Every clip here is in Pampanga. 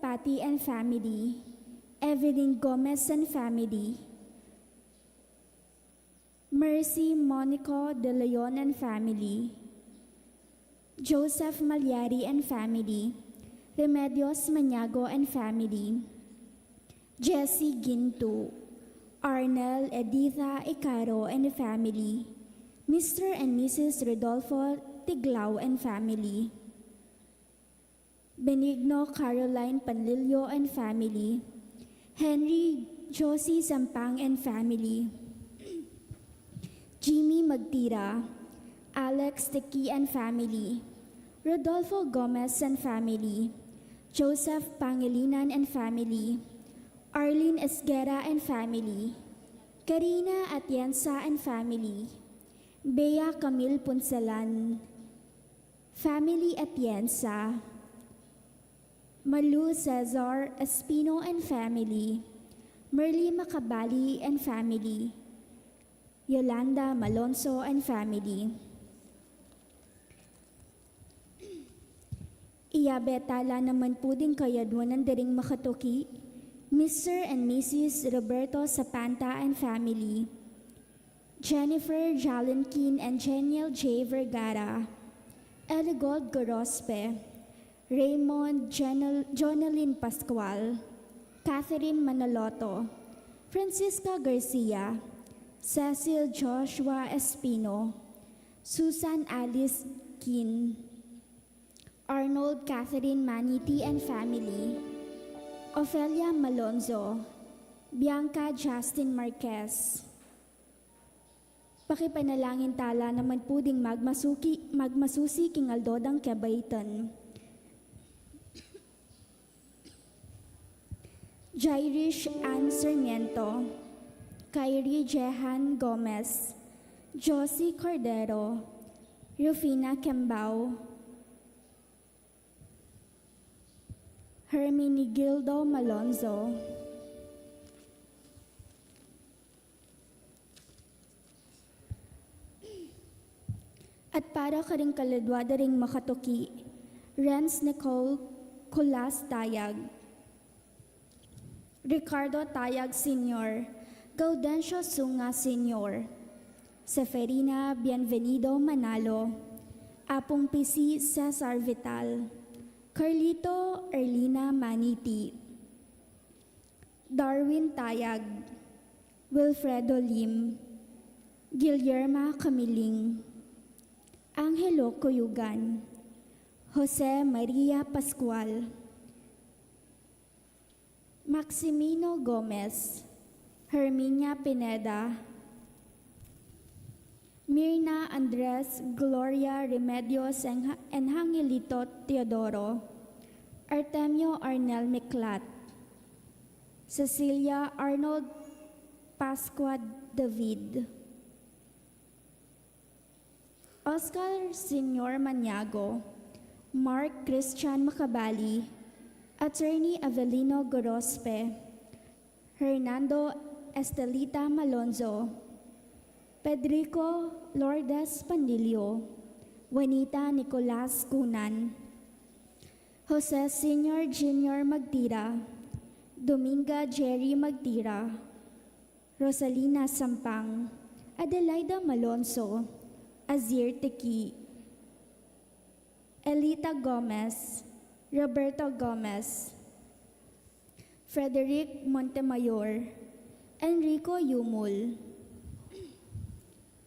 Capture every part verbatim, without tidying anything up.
Pati and family, Evelyn Gomez and family, Mercy Monico de Leon and family, Joseph Malyari and family, Remedios Maniago and family, Jesse Ginto, Arnel Editha Icaro and family, Mister and Missus Rodolfo Tiglao and family, Benigno Caroline Panlilio and family, Henry Josie Sampang and family, Jimmy Magtira, Alex Tiki and family, Rodolfo Gomez and family, Joseph Pangilinan and family, Arlene Esguerra and family, Karina Atienza and family, Bea Camille Punsalan, family Atienza, Malu Cesar Espino and family, Merly Macabali and family, Yolanda Malonzo and family. Iyabe tala naman pu ding kayadwanan da ring makatuki, Mister and Missus Roberto Sapanta and family, Jennifer Jalenkin and Jeniel J Vergara, Eligold Gorospe, Raymond Jenel- Jonelyn Pascual, Catherine Manoloto, Francisca Garcia, Cecil Joshua Espino, Susan Alice Kin, Arnold Catherine Maniti and family, Ofelia Malonzo, Bianca Justin Marquez. Pakipanalangin tala naman pu ding magmasuki, magmasusi king aldo dang kebaitan. Jairish Ann Sarmiento, Kyrie Jehan Gomez, Josie Cordero, Rufina Kembao, Herminigildo Malonzo. At para karing kaladwa da ring makatuki, Renz Nicole Colas Tayag, Ricardo Tayag Senior, Gaudencio Sunga Senior, Seferina Bienvenido Manalo, Apung Pisi Cesar Vital, Carlito Erlina Maniti, Darwin Tayag, Wilfredo Lim, Guillerma Camiling, Angelo Cuyugan, Jose Maria Pascual, Maximino Gomez, Herminia Pineda, Mirna Andres, Gloria Remedios, Enha- Enhangelito Teodoro, Artemio Arnel Miklat, Cecilia Arnold Pascua David, Oscar Senior Maniago, Mark Christian Macabali, Attorney Avelino Gorospe, Hernando Estelita Malonzo, Pedrico Lourdes Pandilio, Juanita Nicolas Cunan, Jose Senior Junior Magtira, Dominga Jerry Magtira, Rosalina Sampang, Adelaida Malonzo, Azir Tiki, Elita Gomez, Roberto Gomez, Frederick Montemayor, Enrico Yumul,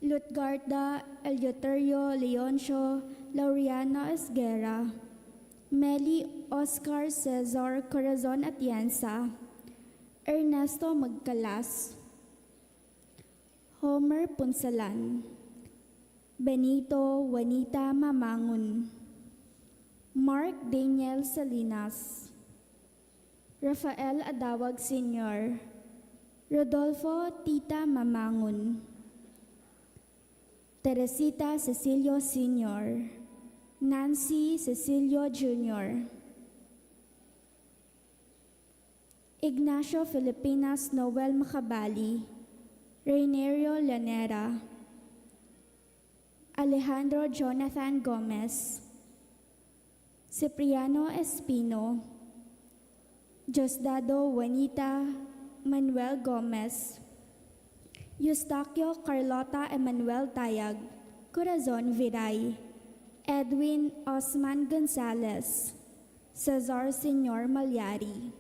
Lutgarda Eleuterio Leoncio Laureano Esguerra, Meli Oscar Cesar Corazon Atienza, Ernesto Magcalas, Homer Punsalan, Benito Juanita Mamangun, Mark Daniel Salinas, Rafael Adawag Senior, Rodolfo Tita Mamangun, Teresita Cecilio Senior, Nancy Cecilio Junior, Ignacio Filipinas Noel Macabali, Reynerio Llanera, Alejandro Jonathan Gomez, Cipriano Espino, Diosdado Juanita Manuel Gomez, Eustaquio Carlota Emmanuel Tayag, Corazon Viray, Edwin Osman Gonzalez, Cesar Senior Malyari.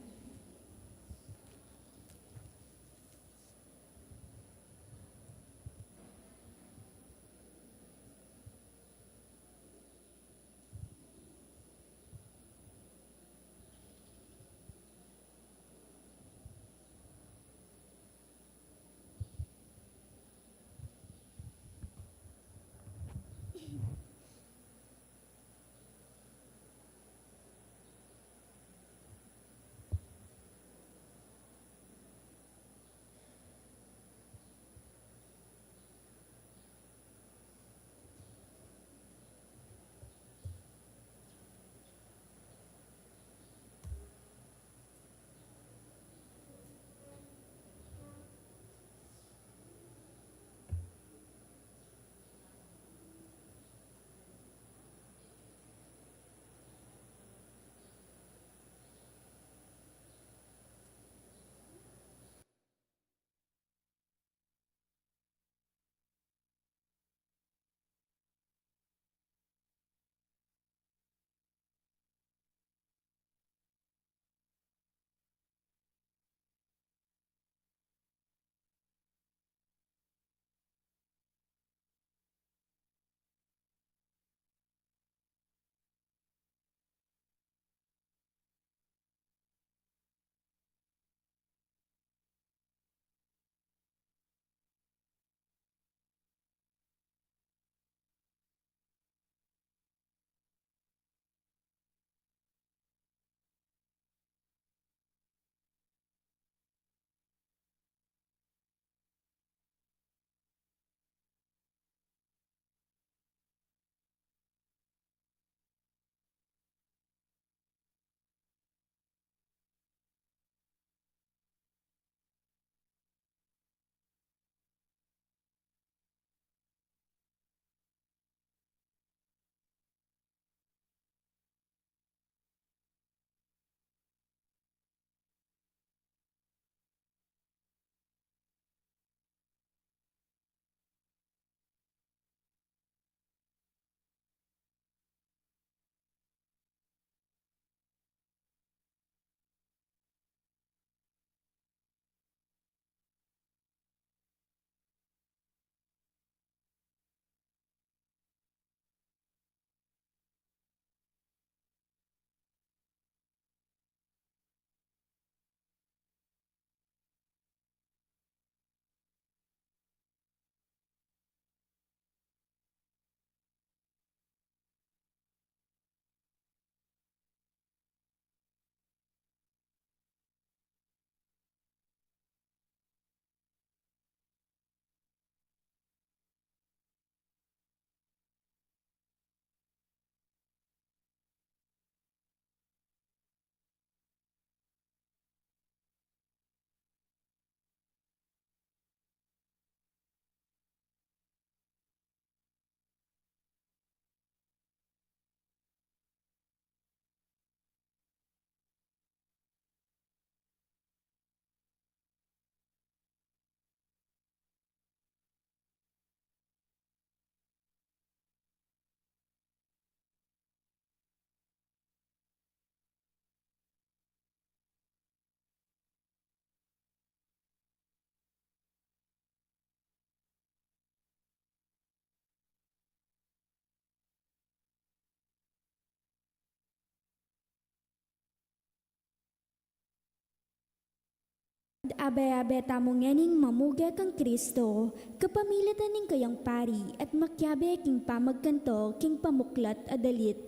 Abe-abe tamu ngening mamuge kang Kristo, kapamilatan ning kayang pari, at makiabe king pamagkanto king pamuklat a dalit.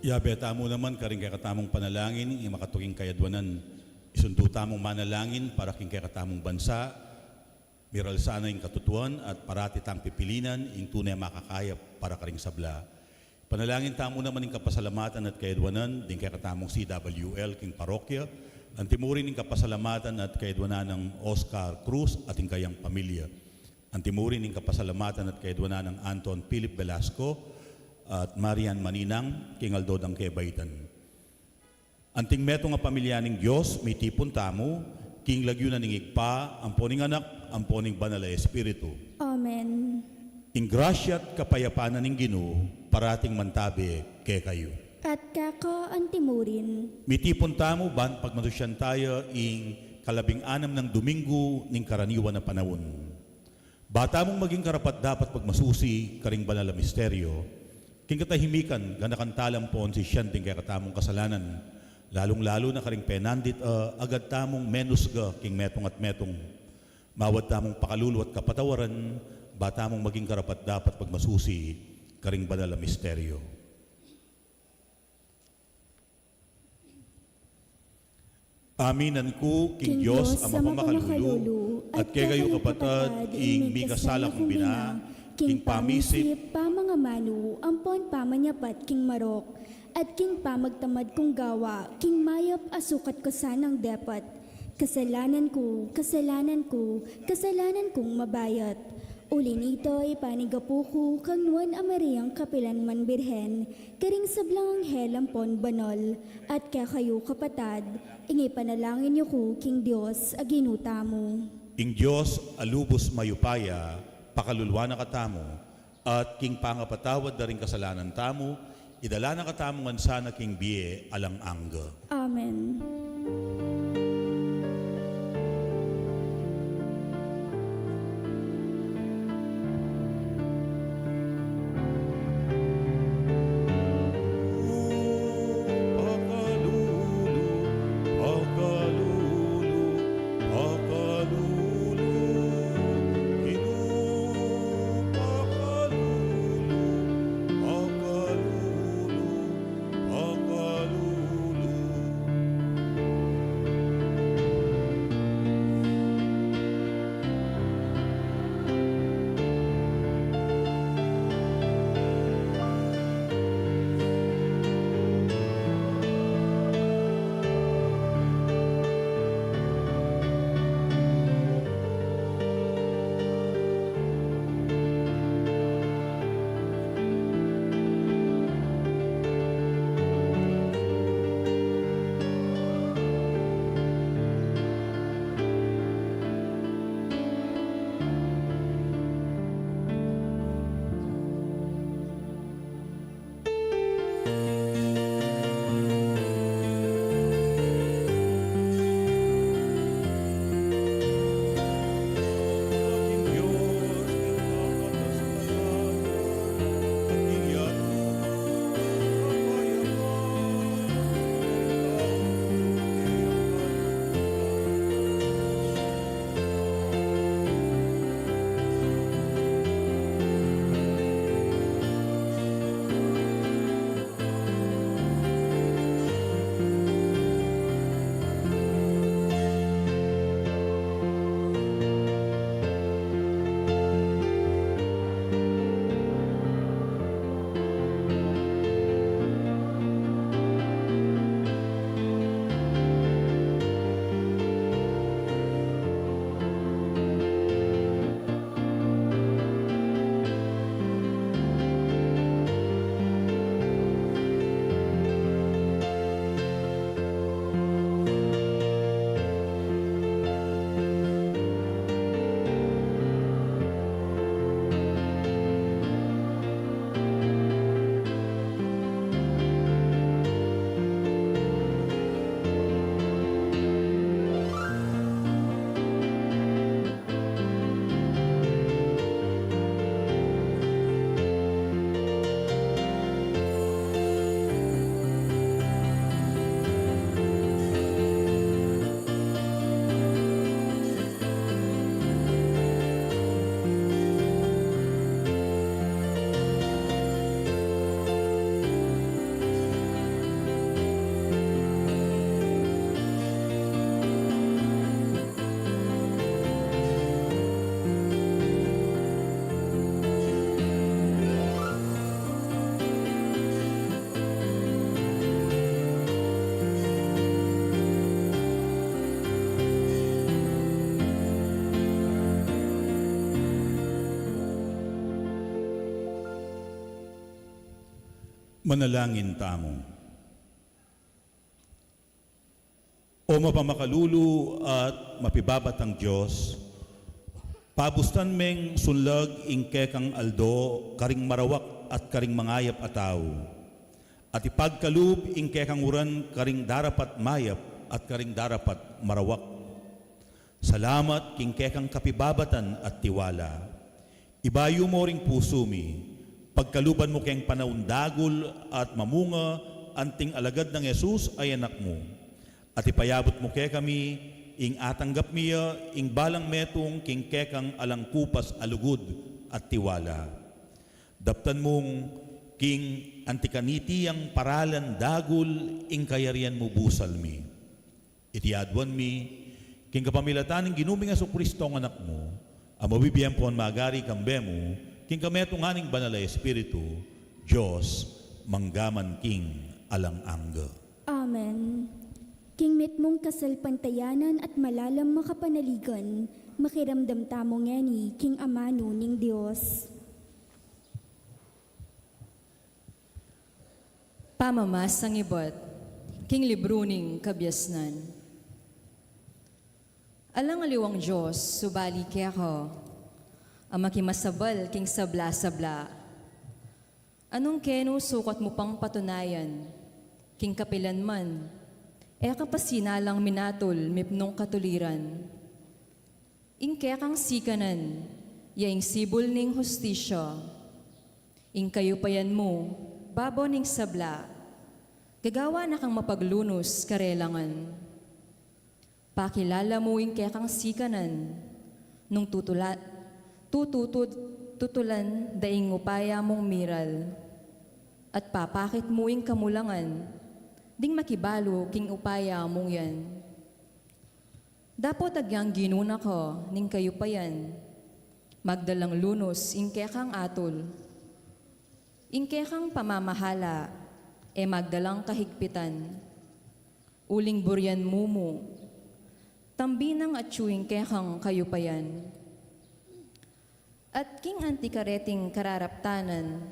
Yabe tamu naman karing kekatamung panalangin, ing makatuking kayadwanan. Isundu tamung manalangin para king kekatamung bansa, miral sana ing katutuan at parati tang pipilinan ing tune makakayap para karing sabla. Panalangin tamu naman ing kapasalamatan at kayadwanan ding kekatamung C W L king parokya, antimurin ing kapasalamatan at kayadwanan nang Oscar Cruz at ing kayang pamilya. Antimurin ing kapasalamatan at kayadwanan nang Anton Philip Velasco at Marian Maninang king aldo dang kebaitan. Anting metung a pamilya ning Dios, mitipun tamu king lagyu na ning Ibpa, ampo ning Anak, ampo ning Banal a Espiritu. Amen. Ing grasya at kapayapan na ning Ginu parating mantabe kekayu. At keka antimurin. Mitipun tamu ban pagmasusyan taya ing kalabing anam nang Domingo ning karaniwan a panaun. Ba tamung maging karapat-dapat pagmasusi karing banal a misteryo, king katahimikan ganakan tala ampon sisian ding kekatamung kasalanan, lalung-lalu na karing penandit a agad tamung menusga king metung at metung. Mawad tamung pakalulu at kapatawaran, ba tamung maging karapat-dapat pagmasusi karing banal a misteryo. Aminan ku king Dios a mapamakalulu, at kekayu kapatad, ing mikasala kung bina, king pamisip, pamangamanu, ampon pamanyapat king marok, at king pamagtamad kung gawa, king mayap a sukat ku sanang depat. Kasalanan ku, kasalanan ku, kasalanan kung mabayat. Uli nita, ipanigapu ku kang Nuan a Mariang kapilan man Birhen, karing sablang anghel ampon banal, at kekayu kapatad, ing ipanalangin yu ku king Dios a Ginu tamu. Ing Dios a lubus mayupaya, pakaluluan na katamu, at king pangapatawad da ring kasalanan tamu, idala na katamu ngan sana king bie alang angga. Amen. Manalangin tamu. O mapamakalulu at mapibabatang Dios, pabustan meng sunlag ing kekang aldo karing marawak at karing mangayap a tau, at ipagkalub ing kekang uran karing darapat mayap at karing darapat marawak. Salamat king kekang kapibabatan at tiwala. Ibayu mu ring pusu mi, pagkaluban mu keng panaun dagul at mamunga anting alagad nang Jesus a Anak mu. At ipayabut mu kekami ing atanggap mi ya ing balang metung king kekang alang kupas a lugud at tiwala. Daptan mung king anti kaniti yang paralan dagul ing kayarian mu busal mi. Iti aduan mi king kapamilatan ning Ginu ming Jesucristo a Anak mu, a mabibie ampon magari kambe mu, king kametungan ning Banal a Espiritu, Dios, mangga man king alang angga. Amen. King mitmung kasalpantayanan at malalam a kapanaligan, makiramdam tamu ngeni king amanu ning Dios. Pamamasang ibat king libru ning Kabiasnan. Alang aliwang Dios subali keka, a makimasabal king sabla-sabla. Anung kenu sukat mu pang patunayan, king kapilan man, e ka pa sinalang minatul mipnung katuliran. Ing kekang sikanan, ya ing sibul ning hustisya. Ing kayupayan mu, babo ning sabla, gagawa na kang mapaglunus karelangan. Pakilala mu ing kekang sikanan, nung tutula-, tututud-, tutulan da ing upaya mung miral. At papakit mu ing kamulangan, ding makibalu king upaya mung yan. Dapot agyang Ginu na ka ning kayupayan, magdalang lunus ing kekang atul. Ing kekang pamamahala, e magdalang kahigpitan. Uling burian mu mu, tambinang atyu ing kekang kayupayan. At king anti kareting kararaptanan,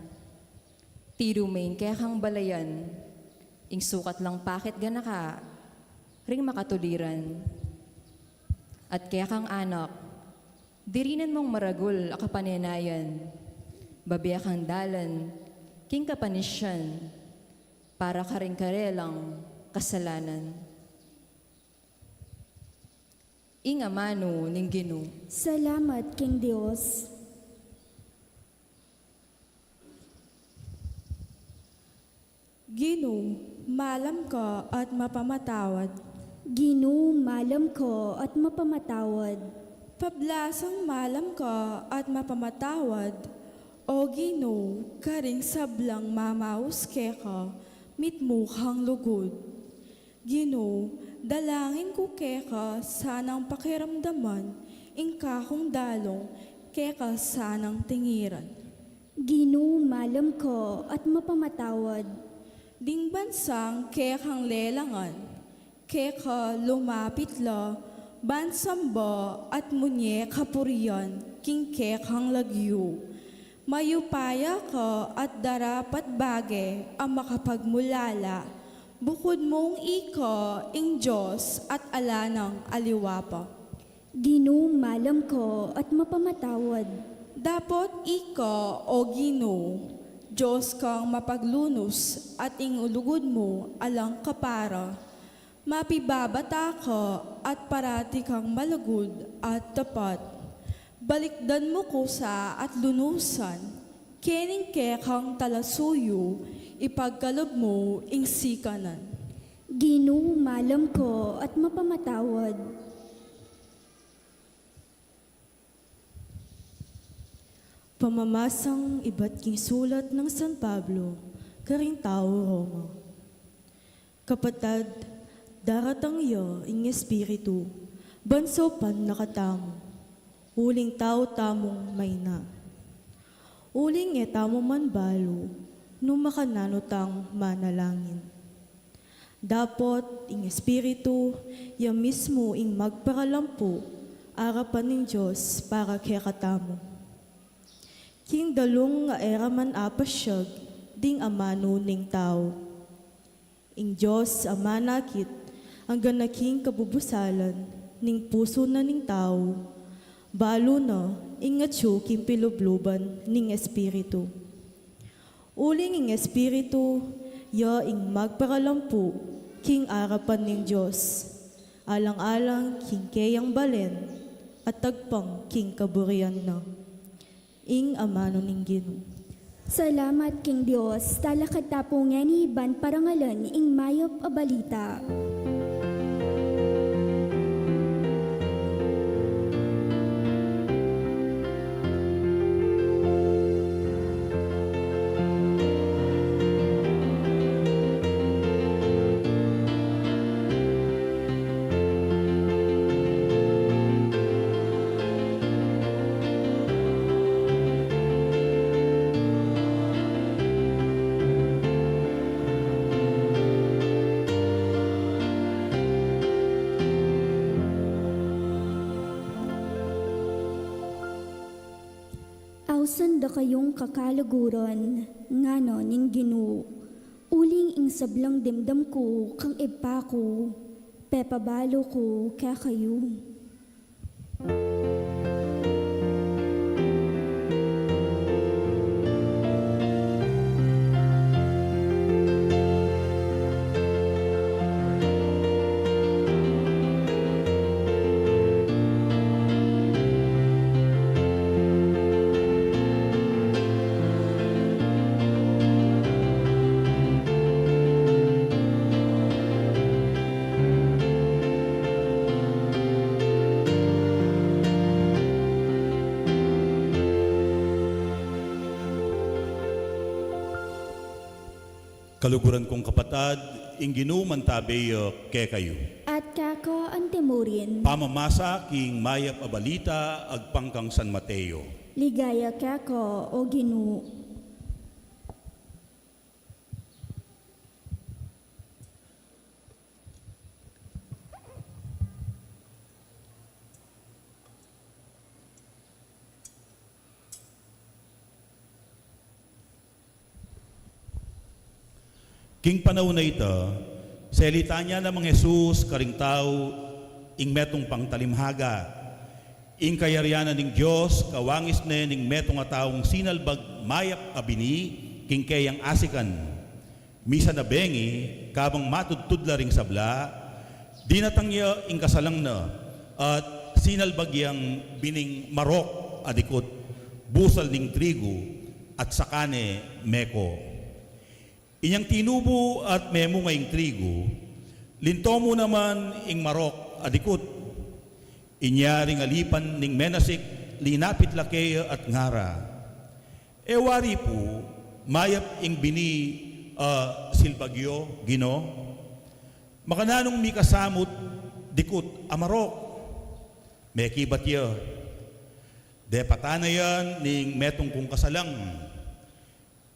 tiru me ing kekang balayan, ing sukat lang pakit ganaka, ring makatuliran. At kekang anak, dirinan mung maragul a kapanenayan, babe kang dalan, king kapanisyan, para karing karelang kasalanan. Ing amanu ning Ginu. Salamat king Dios. Ginu, malam ka at mapamatawad. Ginu, malam ka at mapamatawad. Pablasang malam ka at mapamatawad, O Ginu, karing sablang mamaus keka, mitmu kang lugud. Ginu, dalangin ku keka sanang pakiramdaman ing kakung dalung keka sanang tingiran. Ginu, malam ka at mapamatawad. Ding bansang kekang lelangan, keka lumapit la, ban samba at munye kapurian king kekang lagyu. Mayupaya ka at darapat bage a makapagmulala, bukud mung ika ing Dios at ala nang aliwa pa. Ginu, malam ka at mapamatawad. Dapot ika, O Ginu, Dios kang mapaglunus at ing lugud mu alang kapara. Mapibabata ka at parati kang malugud at tapat. Balikdan mu ku sa at lunusan, kening kekang talasuyu, ipagkalub mu ing sikanan. Ginu, malam ka at mapamatawad. Pamamasang ibat king sulat nang San Pablo karing tau Roma. Kapatad, daratang ya ing Espiritu, ban saupan na katamu, uling tau tamung maina. Uling e tamu man balu, nung makananu tang manalangin. Dapot ing Espiritu, ya mismu ing magparalampu arapan ning Dios para kekatamu. King dalung a e ra man apasyag, ding amanu ning tau. Ing Dios a manakit anggang king kabubusalan ning pusu na ning tau, balu na ing atyu king pilubluban ning Espiritu. Uling ing Espiritu ya ing magparalampu king arapan ning Dios, alang-alang king keyang balen at agpang king kaburian na. Ing amanu ning Ginu. Salamat king Dios. Talakad ta pu ngeni ban parangalan ing mayap a balita. Ausan da kayung kakaluguran, ngana ning Ginu, uling ing sablang dimdam ku kang Ibpa ku, pepabalu ku kekayu. Kaluguran kung kapatad, ing Ginu mantabe ya kekayu. At keka antimurin. Pamamasa king mayap a balita agpang kang San Mateo. Ligaya keka, O Ginu. King panaun a ita, selitan ya namang Jesus karing tau ing metung pang talimhaga. Ing kayarian na ning Dios kawangis ne ning metung a taung sinalbag mayap a bini king keyang asikan. Misan a bengi, kabang matudtud la ring sabla, dinatang ya ing kasalang na, at sinalbag yang bining marok a dikut, busal ning trigu, at saka ne meko. Inyang tinubu at memunga ing trigu, linto mu naman ing marok a dikut. Inya ring alipan ning menasik, linapit la keya at ngara, E wari pu, mayap ing bini a silbag yu, Ginu? Makananung mika samut dikut a marok? Mekibat ya, Depatan na yan ning metung kung kasalang.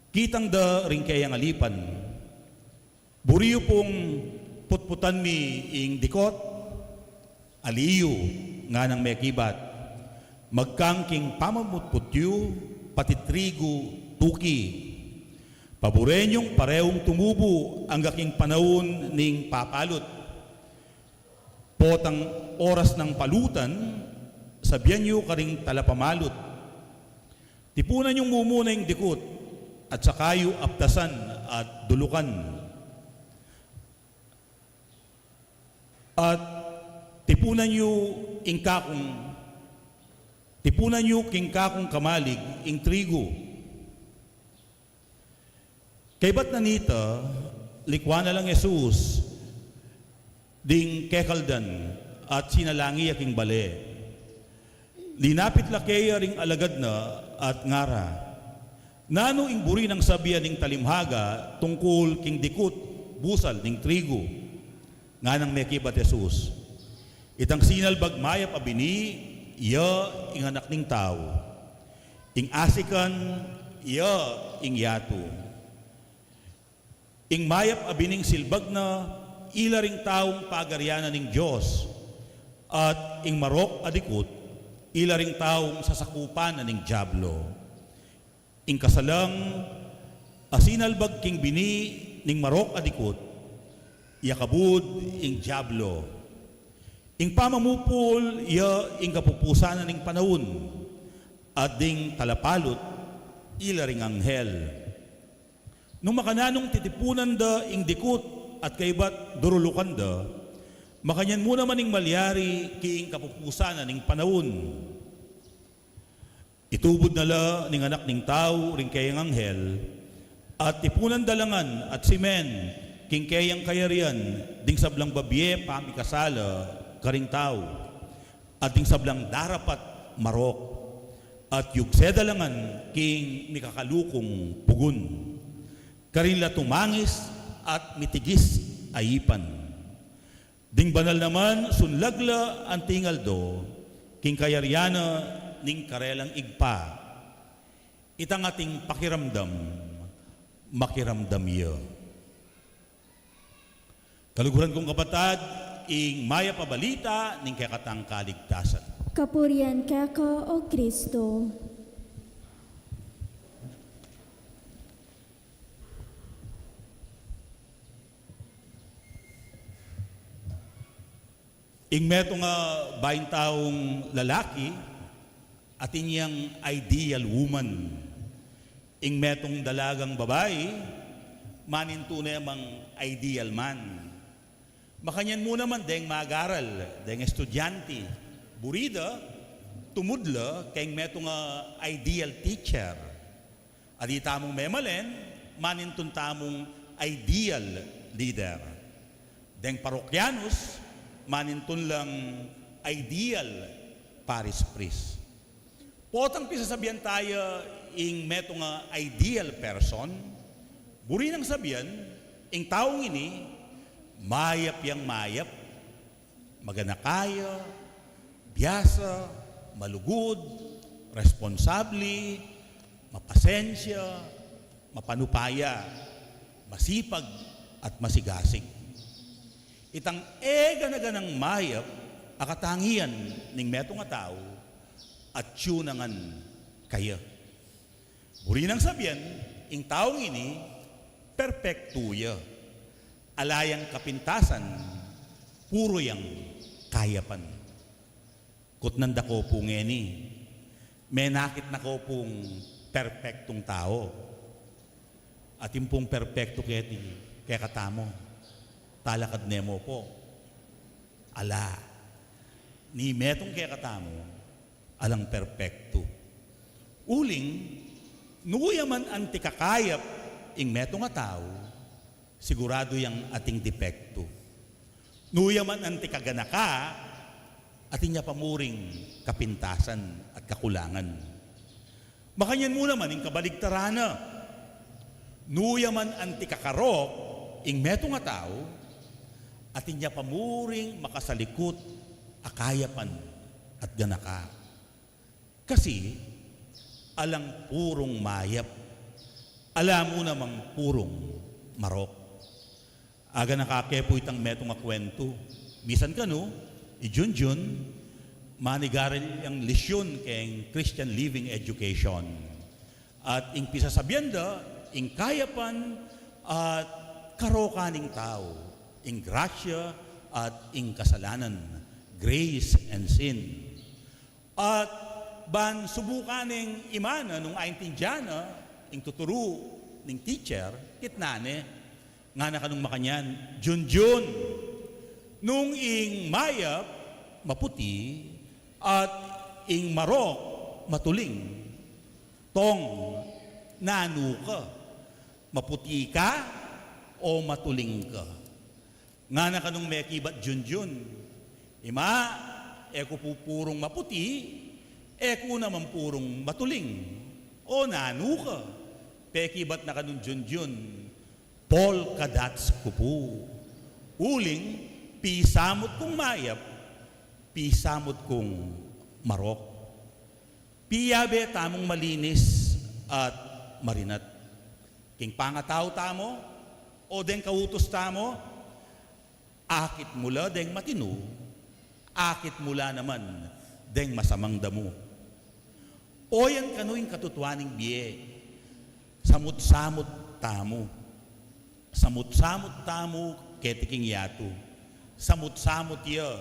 Kitang da ring keyang alipan, Buri yu pung putputan mi ing dikut? Ali yu, nganang mekibat, magkang king pamamutput yu, pati trigu, tuki. Paburen yung pareung tumubu angga king panaun ning papalut. Potang oras nang palutan, sabian yu karing talapamalut, Tipunan yung mumuna ing dikut, at saka yu aptasan at dulukan. At tipunan yu ing kakung, tipunan yu king kakung kamalig ing trigu. Kaybat na nita, likuan na lang Jesus ding kekaldan at sinalangi ya king bale. Linapit la keya ring alagad na at ngara, Nanu ing buri nang sabian ning talimhaga tungkul king dikut busal ning trigu? Nganang mekibat Jesus, Itang sinalbag mayap a bini, iya ing Anak ning Tau. Ing asikan, iya ing yatu. Ing mayap a bining silbag na, ila ring taung pagarian na ning Dios, at ing marok a dikut, ila ring taung sasakupan na ning Diablo. Ing kasalang, Asinalbag king bini ning marok a dikut, ya kabud ing diablo. Ing pamamupul ya ing kapupusan na ning panaun, at ding talapalut ila ring anghel. Nung makananung titipunan da ing dikut at kaybat durulukan da, makanyan mu naman ing malyari king kapupusan na ning panaun. Itubud na la ning Anak ning Tau ring keyang anghel, at tipunan da la ngan at simen king keyang kayarian ding sablang babie pamikasala karing tau, at ding sablang darapat marok, at yugse da la ngan king mikakalukung pugun, karin la tumangis at mitigis a ipan. Ding banal naman, sunlag la anting aldo king kayarian na ning karelang Ibpa. Itang ating pakiramdam, makiramdam ya. Kaluguran kung kapatad, ing mayap a balita ning kekatang kaligtasan. Kapurian keka, O Kristo. Ing metung a baintaung lalaki, atin yang ideal woman. Ing metung dalagang babai, manintun ne mang ideal man. Makanyan mu naman deng magaral, deng estudyante, buri da, tumud la keng metung a ideal teacher. At itamung memalen, manintun tamung ideal leader. Deng parokyanus, manintun lang ideal parish priest. Potang pisasabian taya ing metung a ideal person, buri nang sabian, ing taung ini, mayap yang mayap, maganaka ya, biasa, malugud, responsable, mapasensya, mapanupaya, masipag, at masigasig. Itang e gana-ganang mayap a katangian ning metung a tau, atyu na ngan kaya. Buri nang sabian, ing taung ini, perpektu ya. Ala yang kapintasan, puru yang kayapan. Kutnan da ko pu ngeni, menakit na ko pung perpektung tau. Atin pung perpektu keti kekatamu, talakad ne mu pu? Ala. Ni metung kekatamu, alang perpektu. Uling, nu ya man anti kakayap ing metung a tau, siguradu yang ating depektu. Nu ya man anti kaganaka, atin ya pa muring kapintasan at kakulangan. Makanyan mu naman ing kabaligtaran na. Nu ya man anti kakarok ing metung a tau, atin ya pa muring makasalikut a kayapan at ganaka. Kasi, alang purung mayap, ala mu namang purung marok. Aganaka ke pu itang metung a kwentu. Misan kanu, i Junjun, manigaral yang lesyun keng Christian Living Education. At ing pisasabian da, ing kayapan at karokan ning tau, ing grasya at ing kasalanan, grace and sin. At ban subukan neng ima na nung aintindian na ing tuturu ning teacher, kitnan ne, ngana kanung makanyan, "Junjun, nung ing mayap maputi at ing marok matuling, tong, nanu ka, maputi ka o matuling ka?" Ngana kanung mekibat Junjun, "Ima, e ku pu purung maputi, e ku naman purung matuling. O nanu ka?" Pekibat na kanung Junjun, "Polka dots ku pu. Uling, pisamut kung mayap, pisamut kung marok." Piyabe tamung malinis at marinat. King pangatau tamu, o deng kautus tamu, akit mu la deng matinu, akit mu la naman deng masamang damu. O yan kanu ing katutuan ning bie, samut-samut tamu. Samut-samut tamu keti king yatu. Samut-samut ya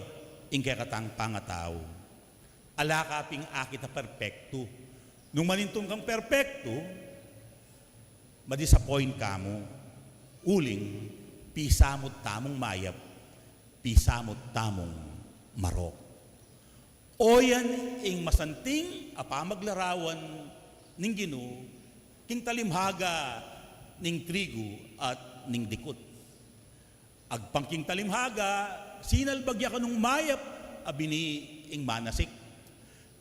ing kekatang pangatau. Ala ka ping akit a perpektu. Nung manintun kang perpektu, ma-disappoint ka mu. Uling, pisamut tamung mayap, pisamut tamung marok. O yan ing masanting a pamaglarawan ning Ginu king talimhaga ning trigu at ning dikut. Agpang king talimhaga, sinalbag ya kanung mayap a bini ing manasik.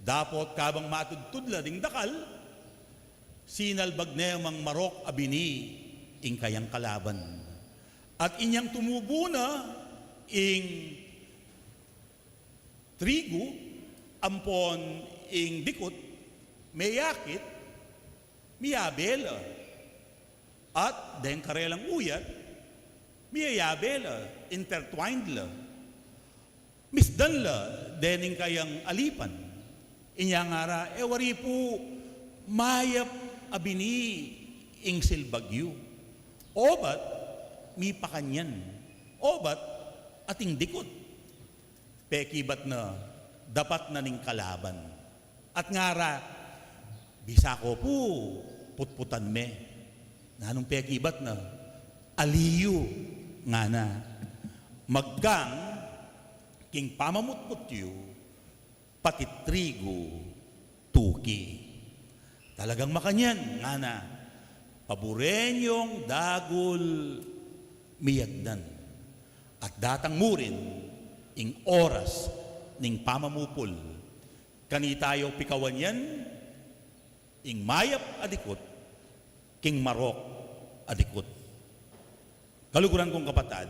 Dapot kabang matudtud la ding dakal, sinalbag ne mang marok a bini ing kayang kalaban. At inyang tumubu na ing trigu ampon ing dikut, meyakit, miyabe la. At deng karelang uyat, miyayabe la, intertwined la. Misdan la dening kayang alipan. Inya ngara, e wari pu mayap a bini ing silbag yu. Obat mipakanyan. Obat ating dikut. Pekibat na, dapat na ning kalaban. At ngara, bisa ko pu putputan me. Nanung pekibat na? Ali yu, ngana. Magkang king pamamutput yu, pati trigu tuki. Talagang makanyan, ngana. Paburen yung dagul miyagnan. At datang mu rin ing oras ning pamamupul. Kanita yu pikawan yan, ing mayap a dikut king marok a dikut. Kaluguran kung kapatad,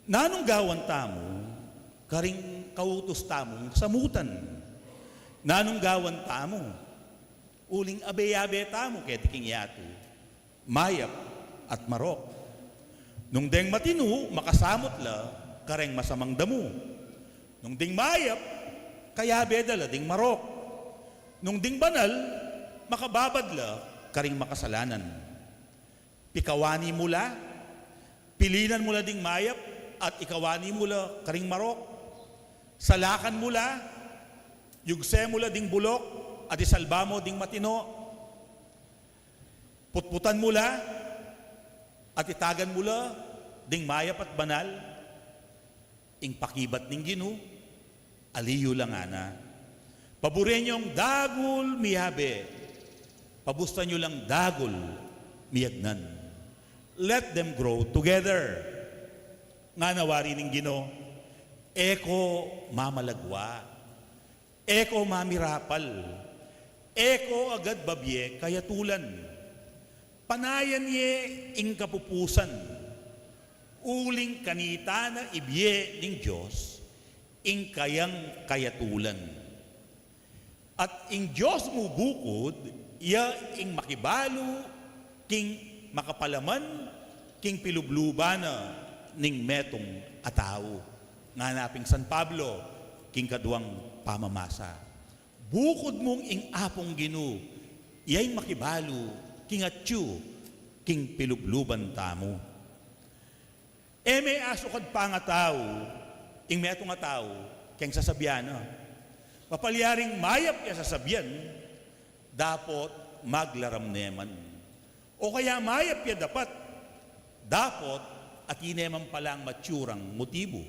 nanung gawan tamu karing kautus tamung samutan? Nanung gawan tamu uling abe-abe tamu keti king yatu, mayap at marok? Nung deng matinu, makasamut la kareng masamang damu. Nung ding mayap, kayabe da la ding marok. Nung ding banal, makababad la karing makasalanan. Pikawani mu la, pilinan mu la ding mayap at ikawani mu la karing marok. Salakan mu la, yugse mu la ding bulok at isalba mu ding matinu. Putputan mu la at itagan mu la ding mayap at banal. Ing pakibat ning Ginu, ali yu lang, ngana. Paburen yung dagul miyabe, pabustan yu lang dagul miyagnan. Let them grow together. Ngana wari ning Ginu, e ko mamalagwa, e ko mamirapal, e ko agad babie kayatulan. Panayan ye ing kapupusan, uling kanita na ibie ning Dios ing kayang kayatulan. At ing Dios mu bukud, iya ing makibalu king makapalaman king pilubluban na ning metung a tau. Ngana pin San Pablo king kaduang pamamasa. Bukud mung ing Apung Ginu, iya ing makibalu king atyu king pilubluban tamu. E me asukad pangatau ing metung a tau keng sasabian na. Mapalyaring mayap ya sasabian, dapot maglaram ne man. O kaya mayap ya dapat, dapot atin ne man palang matsurang motibu.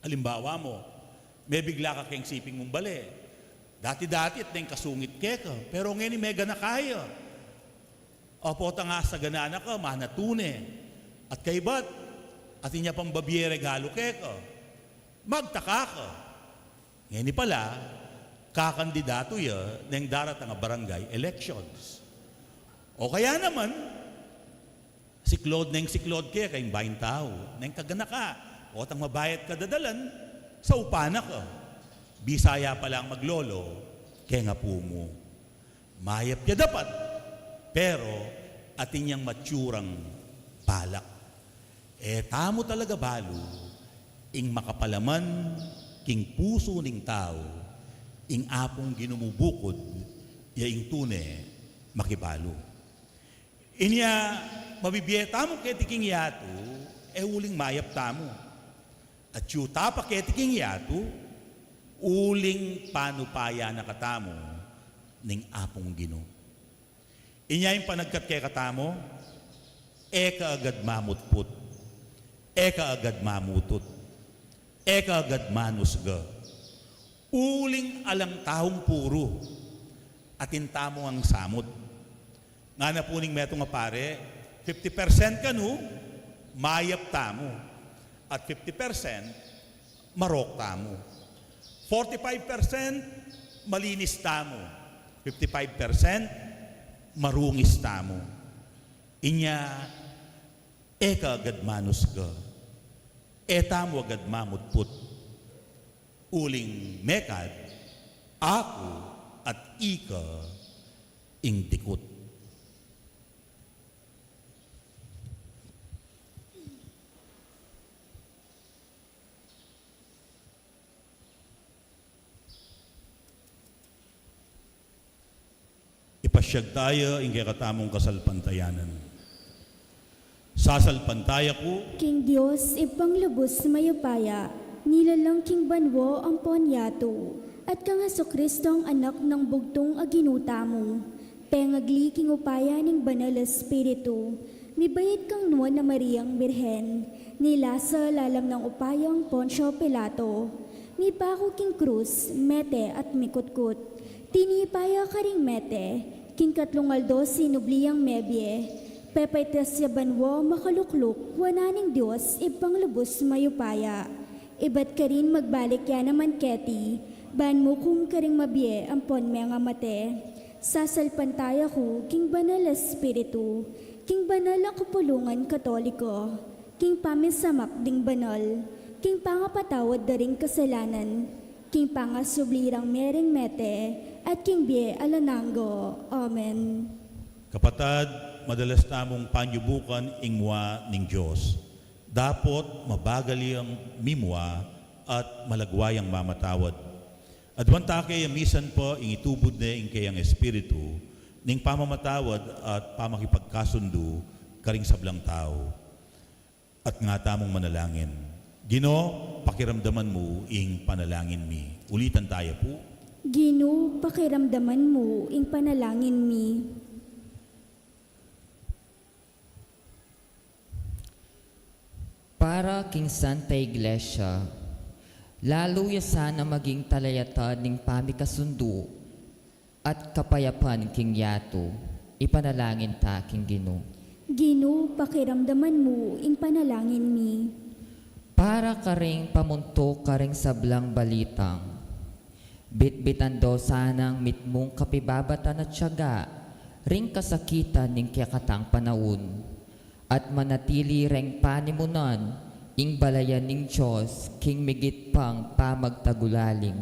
Alimbawa mu, mebigla ka keng siping mung bale. Dati-dati atin kasungit keka, pero ngeni meganaka ya. O potang asaganaka, manatune. At kaybat, atin ya pang babie regalu keka. Magtaka ka. Ngeni pala, kakandidatu ya neng daratang a barangay elections. O kaya naman, siklod neng siklod keka ing baing tau, neng kaganaka, potang mabayat ka dadalan, saupan na ka. Bisaya palang maglolo keng apu mu. Mayap ya dapat, pero atin yang matsurang balak. E tamu talaga balu ing makapalaman king pusu ning tau, ing Apung Ginu mu bukud, ya ing tune makibalu. Inya, mabibie tamu keti king yatu, e uling mayap tamu. At yu tapa keti king yatu, uling panupaya na katamu ning Apung Ginu. Inya ing panagkat kekatamu, e ka agad mamutput, e ka agad mamutut, e ka agad manusga. Uling alang taung puru, atin tamu ngang samut. Ngana pu ning metung a pare, fifty percent kanu, mayap tamu. At fifty percent, marok tamu. Forty-five percent, malinis tamu. Fifty-five percent, marungis tamu. Inya, e ka agad manusga. E tamu agad mamutput. Uling mekad, aku at ika ing dikut. Ipasyag taya ing kekatamung kasalpantayanan. Sasalpantaya ku king Dios, Ibpang lubus mayupaya, nilalang king banua ampon yatu, at kang Jesucristo a Anak nang bugtung a Ginu tamu, pengagli king upaya ning Banal a Espiritu, mibait kang Nuan a Mariang Birhen, nilasa lalam nang upayang Poncio Pilato, mipaku king krus, mete at mikutkut. Tinipa ya karing mete, king katlung aldo sinubli yang mebie, pepaitas ya banua makalukluk wanan ning Dios Ibpang lubus mayupaya. Ibat karin magbalik ya naman keti, ban mukum karing mabie ampon mengamate. Sasalpantaya ku king Banal a Espiritu, king banal a kapulungan Katoliko, king pamisamak ding banal, king pangapatawad da ring kasalanan, king pangasubli rang mereng mete, at king bie alang angga. Amen. Kapatad, madalas tamung panyubukan ing mua ning Dios. Dapot mabagal yang mimua at malagwa yang mamatawad. Aduan ta ke ya misan pa ing itubud ne ing keyang Espiritu ning pamamatawad at pamakipagkasundu karing sablang tau. At nga tamung manalangin. Ginu, pakiramdaman mu ing panalangin mi. Ulitan taya pu. Ginu, pakiramdaman mu ing panalangin mi. Para king Santa Iglesia, lalu ya sana maging talayatad ning pamikasundu at kapayapan king yatu, ipanalangin ta king Ginu. Ginu, pakiramdaman mu ing panalangin mi. Para karing pamuntuk karing sablang balitang, bitbitan do sanang mitmung kapibabatan at tiyaga ring kasakitan ning kekatang panaun. At manatili reng panimunan ing balayan ning Dios king migit pang pamagtagulaling,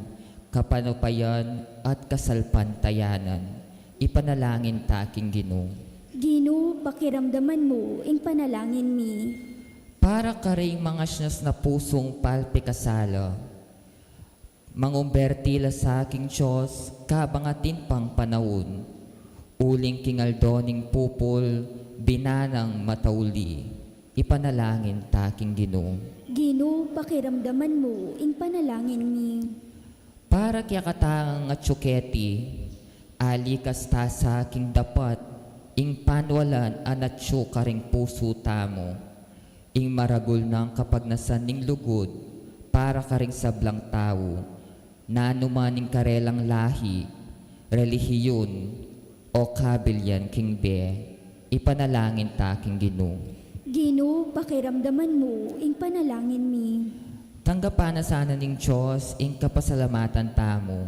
kapanupayan at kasalpantayanan. Ipanalangin ta king Ginu. Ginu, pakiramdaman mu ing panalangin mi. Para karing mangasnas na pusung palpikasala, mangumberti la sa king Dios kabang atin pang panaun, uling king aldo ning pupul binanang matauli, ipanalangin ta king Ginu. Ginu, pakiramdaman mu ing panalangin mi. Para kekatang atyu keti, alikas ta sa king dapat ing panwalan a atyu karing pusu tamu, ing maragul nang kapagnasan ning lugud para karing sablang tau, nanu man ing karelang lahi, relihiyun, o kabilyan king bie, ipanalangin ta king Ginu. Ginu, pakiramdaman mu ing panalangin mi. Tanggapan na sana ning Dios ing kapasalamatan tamu.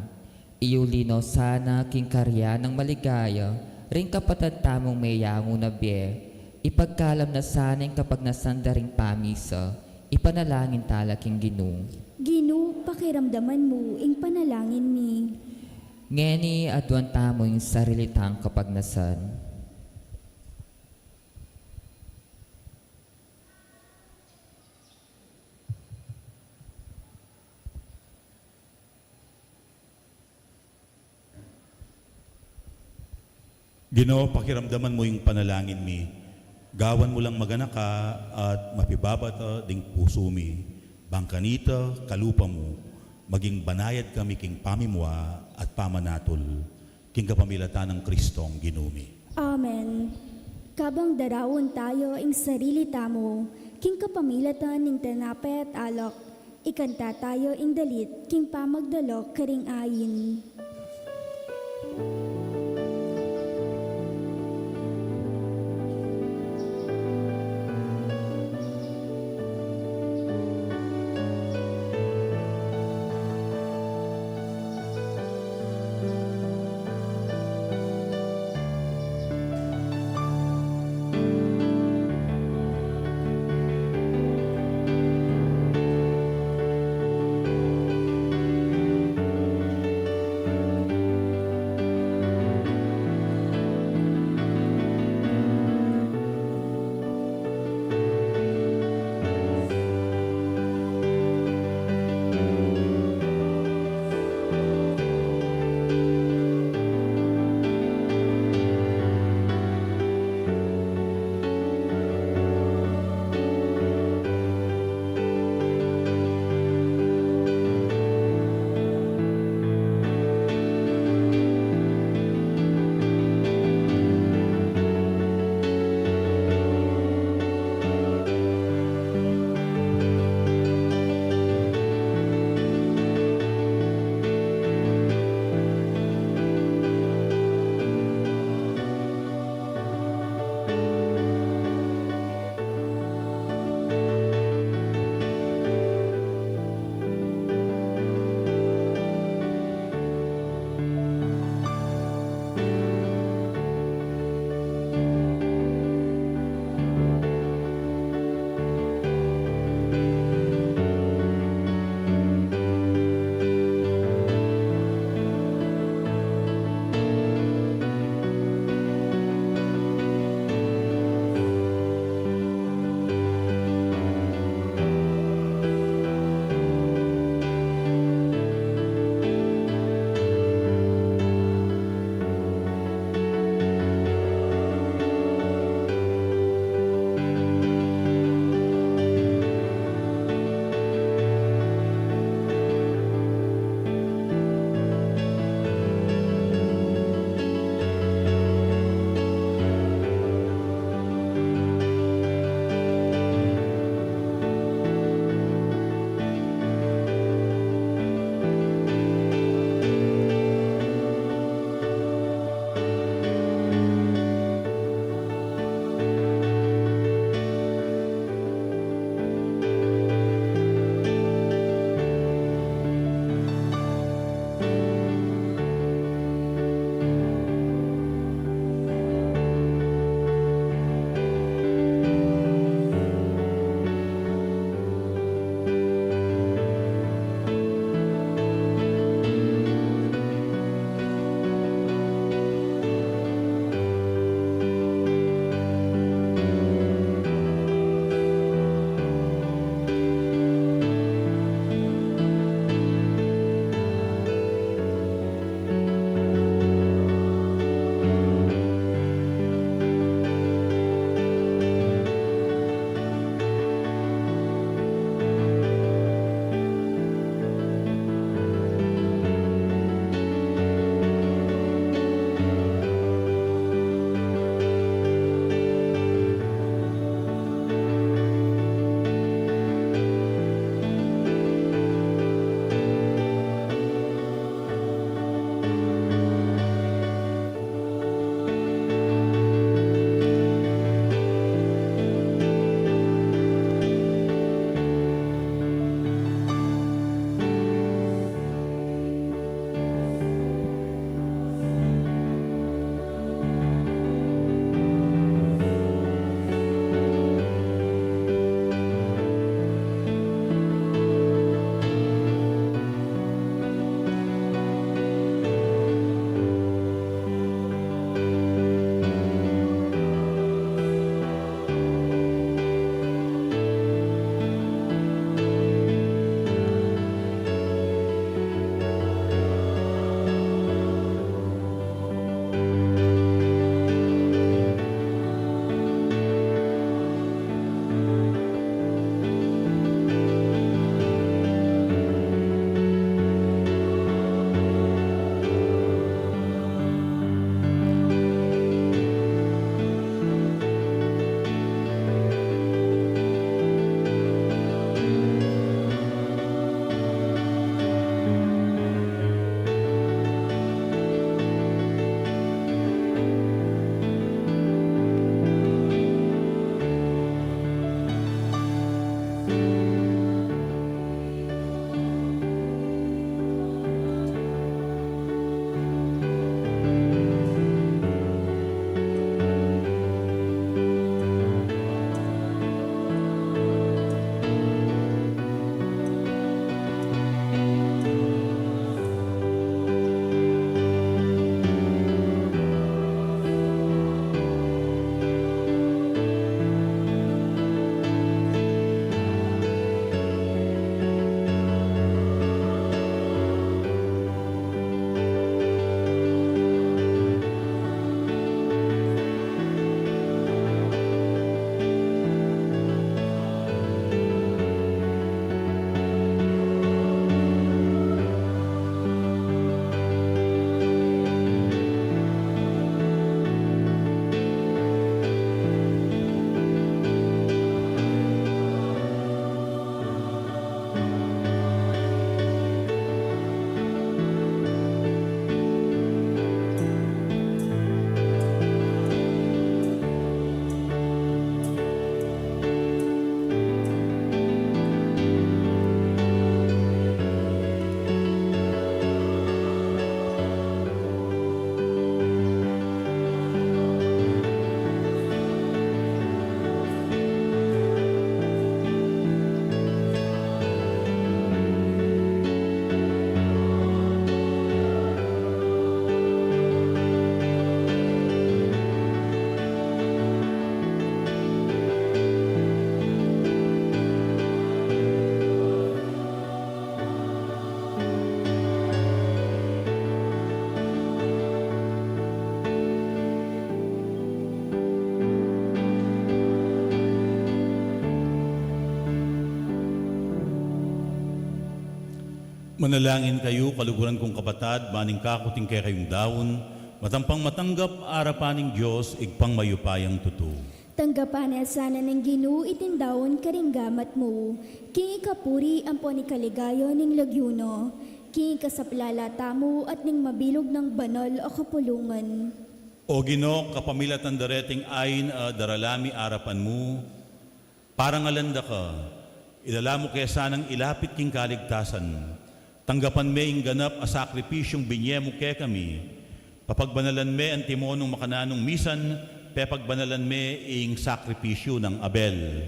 Iuli no sana king karian nang maligaya ring kapatad tamung meyangu na bie, ipagkalam na sana ing kapagnasan da ring pamisa, ipanalangin ta la king Ginu. Ginu, pakiramdaman mu ing panalangin mi. Ngeni aduan tamu ing sarili tang kapagnasan. Ginu, pakiramdaman mu ing panalangin mi. Gawan mu lang maganaka at mapibabat ding pusu mi. Bang kanita, kalupa mu, maging banayad kami king pamimua at pamanatul, king kapamilatan nang Kristong Ginu mi. Amen. Kabang daraun tayu ing sarili tamu, king kapamilatan ning tinape at alak, ikanta tayu ing dalit king pamagdalak karing ain. Manalangin kayu, kaluguran kung kapatad, ban ing kaku at ing kekayung daun, matampang matanggap arapan ning Dios, Ibpang mayupayang tutu. Tanggapan na sana ning Ginu iting daun karing gamat mu, king ikapuri ampon ikaligaya ning lagyu na, king ikasaplala tamu at ning mabilug nang banal a kapulungan. O Ginu, kapamilatan da reting ain a daralan mi arapan mu, parangalan da ka, ilala mu ke sanang ilapit king kaligtasan. Tanggapan me ing ganap a sakripisyung binie mu kekami. Papagbanalan me antimo nung makananung misan pepagbanalan me ing sakripisyu nang Abel.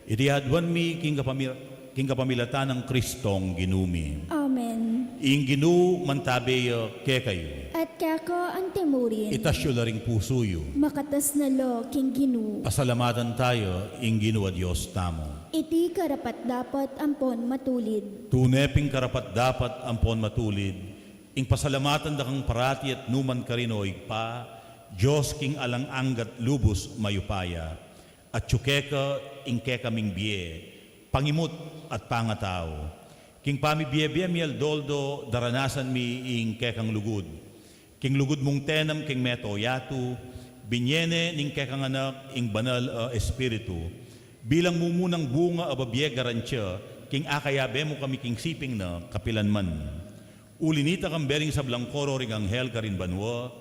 Iti aduan mi king kapami-, king kapamilatan nang Kristong Ginu mi. Amen. Ing Ginu mantabe ya kekayu. At keka antimurin. Itas yu la ring pusu yu. Makatas na la king Ginu. Pasalamatan taya ing Ginu a Dios tamu. Iti karapat-dapat ampon matulid. Tune pin karapat-dapat ampon matulid, ing pasalamatan da kang parati at nukarin man, O Ibpa, Dios king alang angga at lubus mayupaya. Atiu keka ing kekaming bie, pangimut at pangatau. King pamibie-bie mi aldo-aldo daranasan mi ing kekang lugud. King lugud mung tenam king meto yatu, binie ne ning kekang Anak ing Banal a Espiritu, bilang mumunang bunga a babie garantia king akayabe mu kami king siping na kapilan man. Uli nita, kambe ring sablang koro ring anghel karin banua,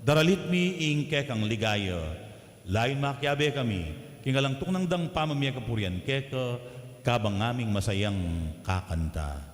daralit mi ing kekang ligaya. Layun makiabe kami king alang tuknang dang pamamie kapurian keka, kabang ngaming masayang kakanta.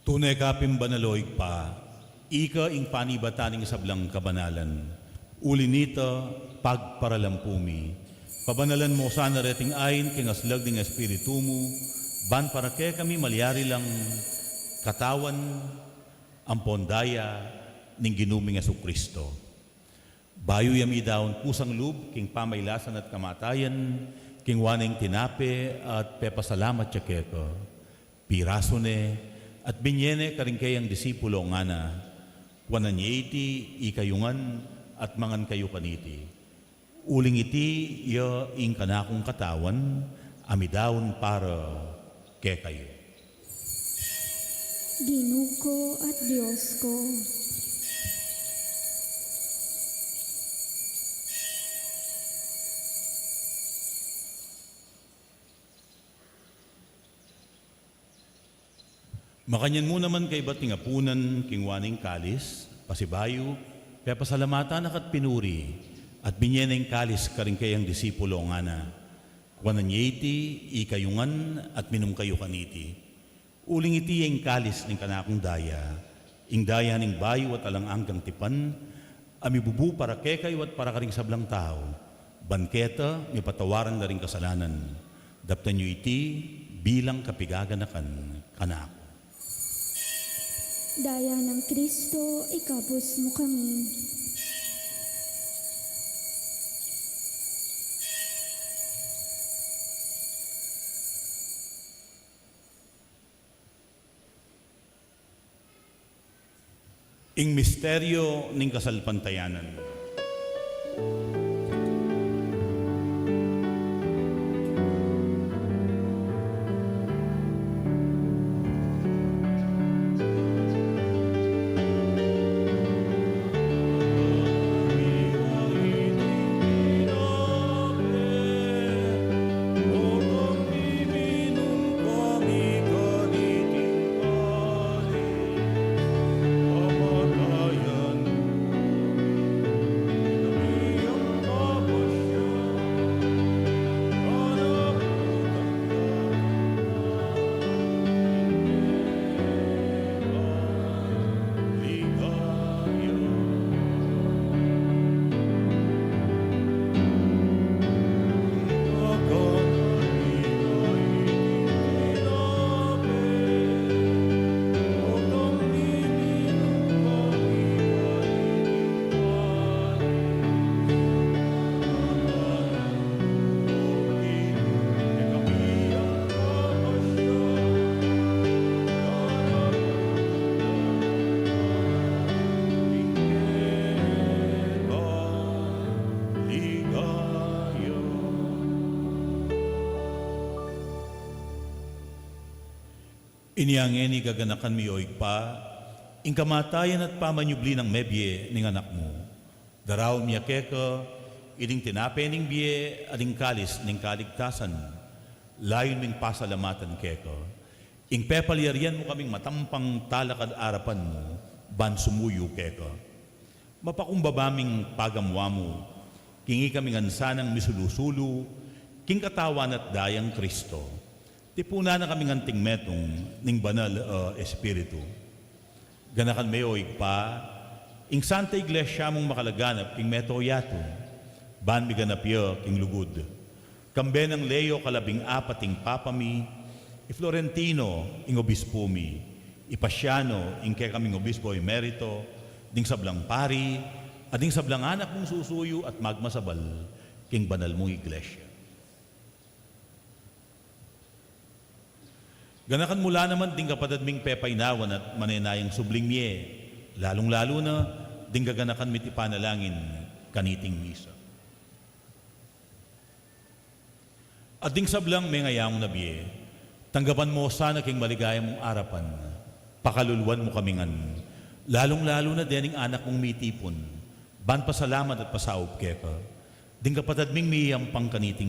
Tune ka pin banal, o Ibpa, ika ing panibatan ning sablang kabanalan. Uli nita, pagparalampu mi, pabanalan mu sana reting ain king aslag ning Espiritu mu, ban para kekami malyari lang katawan ampon daya ning Ginu ming Jesucristo. Bayu ya midaun kusang lub king pamailasan at kamatayan, kingwa ne ing tinape at pepasalamat ya keka, pirasu ne at binie ne karing keyang disipulu, ngana: Kuanan ye iti ikayu ngan at mangan kayu kaniti. Uling iti ya ing kanakung katawan a midaun para kekayu. Ginu ku at Dios ku. Makanyan mu naman kaybat ning apunan, kingwa ne ing kalis, pasibayu, pepasalamatan na ka at pinuri, at binie ne ing kalis karing keyang disipulu, ngana: Kuanan ye iti ikayu ngan at minum kayu kaniti. Uling iti ya ing kalis ning kanakung daya, ing daya ning bayu at alang anggang tipan, a mibubu para kekayu at para karing sablang tau, ban keta mipatawaran la ring kasalanan. Daptan yu iti bilang kapigaganakan kanaku. Daya nang Kristo, ikabus mu kami. Ing misteryo ning kasalpantayanan. Inya ngeni gaganakan mi, o Ibpa, ing kamatayan at pamanyubli nang mebie ning Anak mu. Daraun mi ya keka ining tinape ning bie at ing kalis ning kaligtasan. Layun ming pasalamatan keka ing pepalyarian mu kaming matampang talakad arapan mu ban sumuyu kekang mapakumbaba ming pagamu-amu, king ikami ngan sanang misulu-sulu king katawan at dayang Kristo. Tipunan na kaming anting metung ning Banal a Espiritu. Ganakan me, o Ibpa, ing Santa Iglesia mung makalaganap king mabilug a yatu, ban miganap ya king lugud. Kambe nang Leo kalabing apat ing Papa mi, i Florentino ing Obispu mi, i Paciano ing kekaming Obispo Emerito, ding sablang pari, at ding sablang anak mung susuyu at magmasabal king banal mung Iglesia. Ganakan mu la naman ding kapatad ming pepainawan at manenayang subling mie, lalung-lalu na ding gaganakan mi't ipanalangin kaniting misa. At ding sablang mengayangu na bie, tanggapan mu sana king maligaya mung arapan. Pakaluluan mu kami ngan, lalung-lalu na dening anak mung mitipun, ban pasalamat at pasaup keka, ding kapatad ming miyampang kaniting